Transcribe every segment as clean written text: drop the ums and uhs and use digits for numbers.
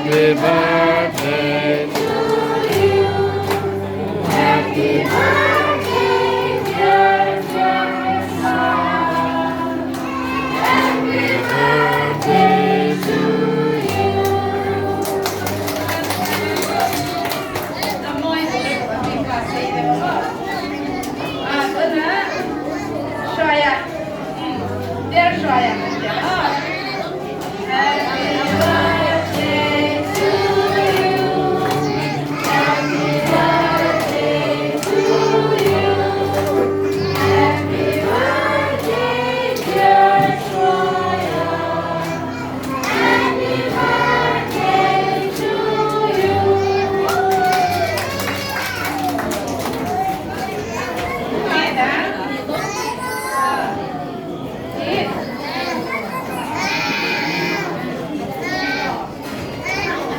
Happy birthday to you Happy birthday dear Joshua Happy birthday to you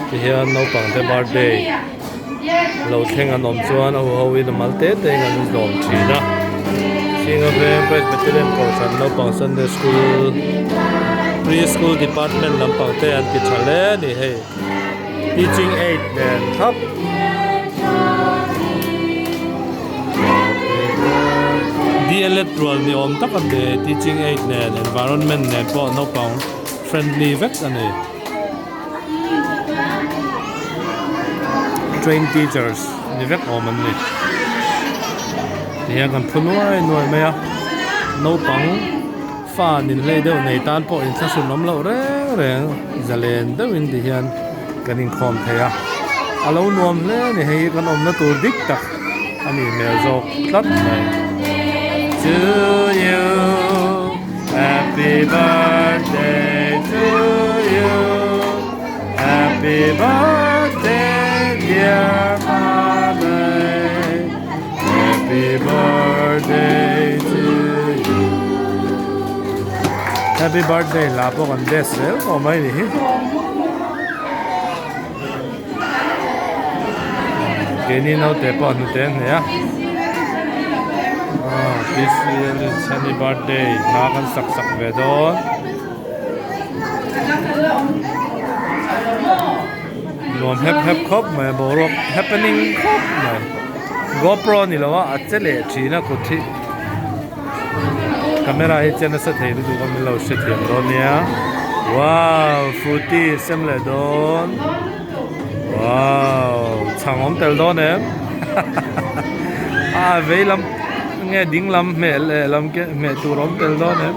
Tihian naupang te birthday lo thleng an awm chuan a huho in a mal te te in an zawm thin a Singa veng Presbyterian Kohhran naupang Sunday school pre school department lampang te an ti tha hle a ni hei teaching aid nen thlap. DLED rual ni awm tak a ni teaching aid nen environment nen pawh naupang friendly vek a ni. Trained teachers ni vek awm an ni. Tihian kan phu nuai nuai mai a naupang fa ninhlei deuh nei tan pawh inthlahrun awm loh reng reng zalen deuhin tihian kan inkhawm thei a a lo nuam hle a ni hei hi kan awmna tur dik tak a nih hmel zawk tlat mai to you happy birthday to you happy birthday dear mummy happy birthday to you happy birthday hla pawh kan best zel tawh mai a ni hi. Keini naute pawh hnute an nei a aw PCL in Sunny birthday hla kan sak sak ve dawn nuam hep hep khawp mai boruak happening khawp mai GoPro ni lo a a che leh thin a kut hi camera hi che nasa thei lutuk a min lo hrethiam dawn nia wow frooty sem leh dawn wow chhang awm tel dawn em a vei lam nge ding lam hmeh leh lam ke hmeh tur awm tel dawn em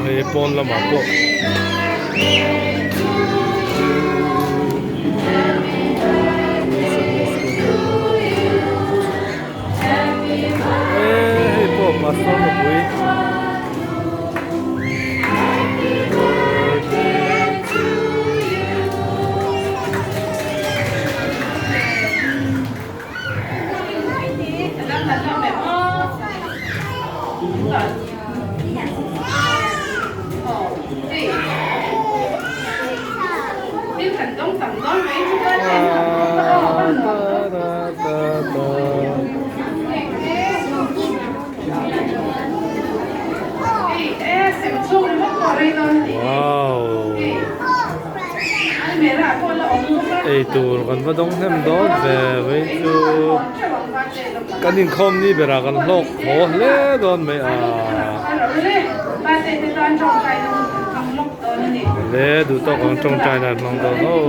hei pawn lamah pawh. Hei pawh pastor nupui. Eitur kan va dawng hnem dawn ve vei chu kan inkhawm ni berah kan hlawk haw hle dawn mai a le duh tawk ang tawngtai nan hmang dawn aw.